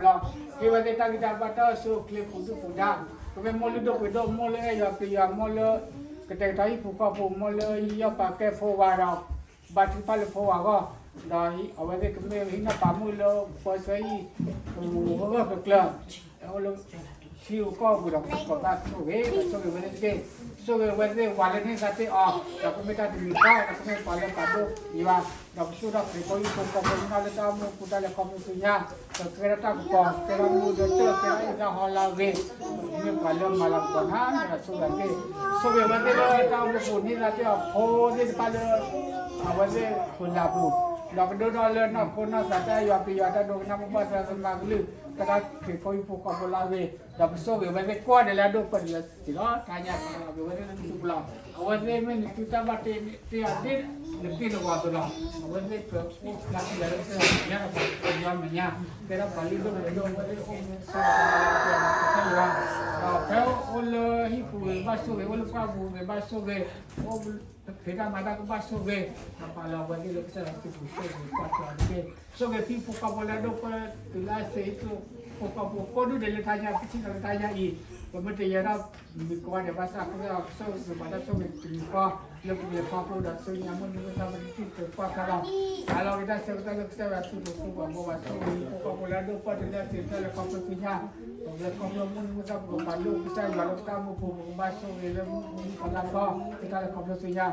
ဘျီ, ဟ့ၣ်ဝဲသ့ၣ်တၢ်ဂံၢ်တၢ်ဘါတၢ်အိၣ်ဆူၣ်အိၣ်ချ့ပူၤဒုၣ်ပူၤဒါ, ကမ့ၢ်မိၢ်လုၢ်ဒိၣ်ပှ့ၤဒိၣ် မိၢ်လၢအဲၣ်ယွၤပျံၤယွၤ မိၢ်လၢ ကတဲာ်ကတီၤဟံၣ်ဖိဃီဖိ မိၢ်လၢယီၢ်ပာ်ကဲဖိဝၤဒီး ဘါထုကဖၣ်လၢဖိဝၤအဂီၢ်, ဒီးအဝဲသ့ၣ်ကမ့ၢ်ဟံၣ်နီၢ်ပာ်မုၣ်လၢပၢဆှၢဟံၣ် ဂၢၢ်ဂၢၢ်ကျၢၤကျၢၤ အိၣ်လၢ ထံဧိၤကီၢ်ဧိၤပူၤဒီး ကဘၣ်ဆိၣ်ဂ့ၤ ဆိၣ်ဂ့ၤဝဲသ့ၣ်တက့ၢ်, ဆိၣ်ဂ့ၤဝဲသ့ၣ်ဝၤလၢန့ၢ်သါတ့ၢ်အီၤ ဒီးကမ့ၢ်တၢ်တမံၤဃီ ဒီးကမ့ၢ်ပှၤလၢပာ်ဒိၣ်ယွၤ, ဒီးပဆိၣ်ထီၣ်ခရံာ်ဖိဟံၣ်ဖိဃီဖိ နီၢ်လၢတၢ်အိၣ်မူပူၤ တၢ်လဲၤခီဖျိဆူညါ ဒီးကဲထီၣ်တၢ်ကပီၤ ကဲထီၣ်မုာ်ဒီးတၢၢ် ကဲထီၣ်အ့ၣ်တၢ်ဟီလၢအဂ့ၤ, ကမ့ၢ်ပှၤလၢမၤလၤကပီၤနၤ ဒီးဆိၣ်ဂ့ၤသ့ၣ်, ဆိၣ်ဂ့ၤဝဲသ့ၣ်လၢတၢ်အိၣ်မူပူၤန့ၢ်သါတ့ၢ်အီၤဖိသ့ၣ်တဖၣ်လၢ အဝဲသ့ၣ်ပလၢ်ပူၤ, ဒီးကဒိၣ်ထီၣ်လၢနီၢ်ခိနီၢ်သး တၢ်ယွၤပျံၤယွၤ တၢ်ဒိကနၣ်ပှၤ တၢ်သမါကလုၢ် တၢ်ခရံာ်ဖိဟံၣ်ဖိဃီဖိလၢအဂ့ၤ, ဒီးပဆိၣ်ဂ့ၤဝဲသ့ၣ်ကိးဂၤဒဲးလၢအဒိၣ်ကတၢၢ်ဒီးစံးလီၤ တၢ်ညါပှၤလီၤ ဂ့ၤဝဲသ့ၣ်လၢနစုပူၤလီၤ, အဝဲသ့ၣ်မ့ၢ်နသုတၢ်ဘၣ်တ့အီၤဒ်နက့ၢ်နဂီၤအသိးလီၤ, အဝဲသ့ၣ်ပအိၣ်ဖျါထီၣ်လၢကစၢ်ယွၤမဲာ်ညါ ကဲထီၣ်ပှၤလုၢ်ဒိၣ်ပှ့ၤဒိၣ် အဝဲသ့ၣ်အိၣ်မူဆိၣ်ဂ့ၤ ကစၢ်ယွၤ, ဒီးဖဲအိၣ်လၢဟံၣ်ပူၤဂ့ၤဘၣ်ဆိၣ်ဂ့ၤ အိၣ်လၢပှၢ်ပူၤဂ့ၤဘၣ်ဆိၣ်ဂ့ၤ, အိၣ် ဖံးတၢ်မၤတၢ်ကဘၣ်ဆိၣ်ဂ့ၤ, ဒီးပာ်လီၤအဝဲသ့ၣ်လၢကစၢ်ယွၤစုပူၤ ဆိၣ်ဂ့ၤကွၢ်ထွဲအီၤတက့ၢ်, ဆိၣ်ဂ့ၤဟံၣ်ဖိဃီဖိလၢအဒိၣ်ပၢတုၤလၢအဆံး ဟံၣ်ဖိဃီဖိကိးဒူၣ်ဒဲးလၢတၢ်ညါ ပထံၣ်လီၤလၢတၢ်ညါအံၤ, ပမ့ၢ်တယဲဒၣ်မုၣ်ကီးဝါဒဲးဘၣ်ဆၣ် ကစၢ်ယွၤကဆိၣ်ဂ့ၤပှၤတၢ်ဆိၣ်ဂ့ၤတမံၤဃီ, လၢပကလဲၤခီဖျိဒီးဆူညါ မုၢ်နံၤမုၢ်သၣ် ပတထံၣ်ပကွၢ်ထွဲလီၤ, ပာ်လီၤက့ၤတၢ်ဆၢကတီၢ်လၢကစၢ်ယွၤစုပူၤ ဆိၣ်ဂ့ၤဟံၣ်ဖိဃီဖိလၢအဒိၣ်ပၢတုၤလၢအဆံး တၢ်လဲၤခီဖျိဆူညါ ပကလဲၤခီဖျိမုၢ်နံၤမုၢ်သၣ် ပကပာ်ဒိၣ်ကစၢ်ယွၤလၢပတၢ်အိၣ်မူပူၤ ပကဘၣ်ဆိၣ်ဂ့ၤလၢမုၢ်နံၤဖးလါခီ ပတၢ်လဲၤခီဖျိဆူညါ,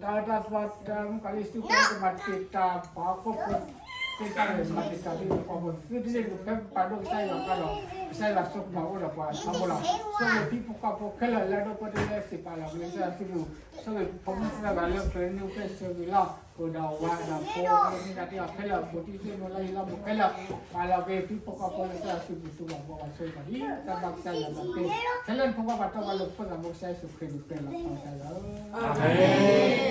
တၢ်အၢတၢ်သီတၢ်မုၣ်ကီၤလံၢ်စုကဝဲၤ ကမၤတံာ်တာ်ပှၤဟီၣ်ခိၣ်ဖိသ့ၣ်တဖၣ်လၢ ကမၤတံာ်တာ်ဟံၣ်ဖိဃီဖိ သုတသ့ၣ်ညါ ဖဲပပာ်ဒိၣ်ကစၢ်ယွၤအခါဒီး ကစၢ်ယွၤစိကမီၤအိၣ်ဒီးပှၤထီဘိလီၤ, ဆိၣ်ဂ့ၤဟံၣ်ဖိဃီဖိခဲလၢာ်လၢအဒိၣ်ပၢတုၤလၢအဆံး ပာ်လီၤက့ၤလၢကစၢ်ယွၤစုပူၤ, ဆိၣ်ဂ့ၤဖိမုၣ်ဖိခွါလၢပျဲနုာ်ဖျဲၣ်ဆၢဂ့ၤလီၤ, ပဒီးဝၤဒီးဖိလၢမ့ၢ်တၢ်တ့ၢ်အီၤခဲလၢာ် ဖိတံၢ်သ့ၣ်မုၢ်လၢ်ဟံၣ်လီၢ်မူခဲလၢာ်, ပာ်လီၤက့ၤဟံၣ်ဖိဃီဖိလၢကစၢ်ယွၤစုပူၤ သူၣ်ဘၣ်ဘှီဘၣ်ဆိၣ်ဂ့ၤပှၤဒ်တၢ်ဘၣ်ကစၢ်ယွၤဘၣ်တ့ၢ်, ခဲလၢာ်နဖိခွါပှၤတီပှၤလိၤ ပၢ်သးဘိကစၢ်ယ့ၣ်ၡူးခရံာ်န့ၣ် ပၢလီၤပှၤကစၢ်ယွၤဧၢ, အၤမ့ၣ်.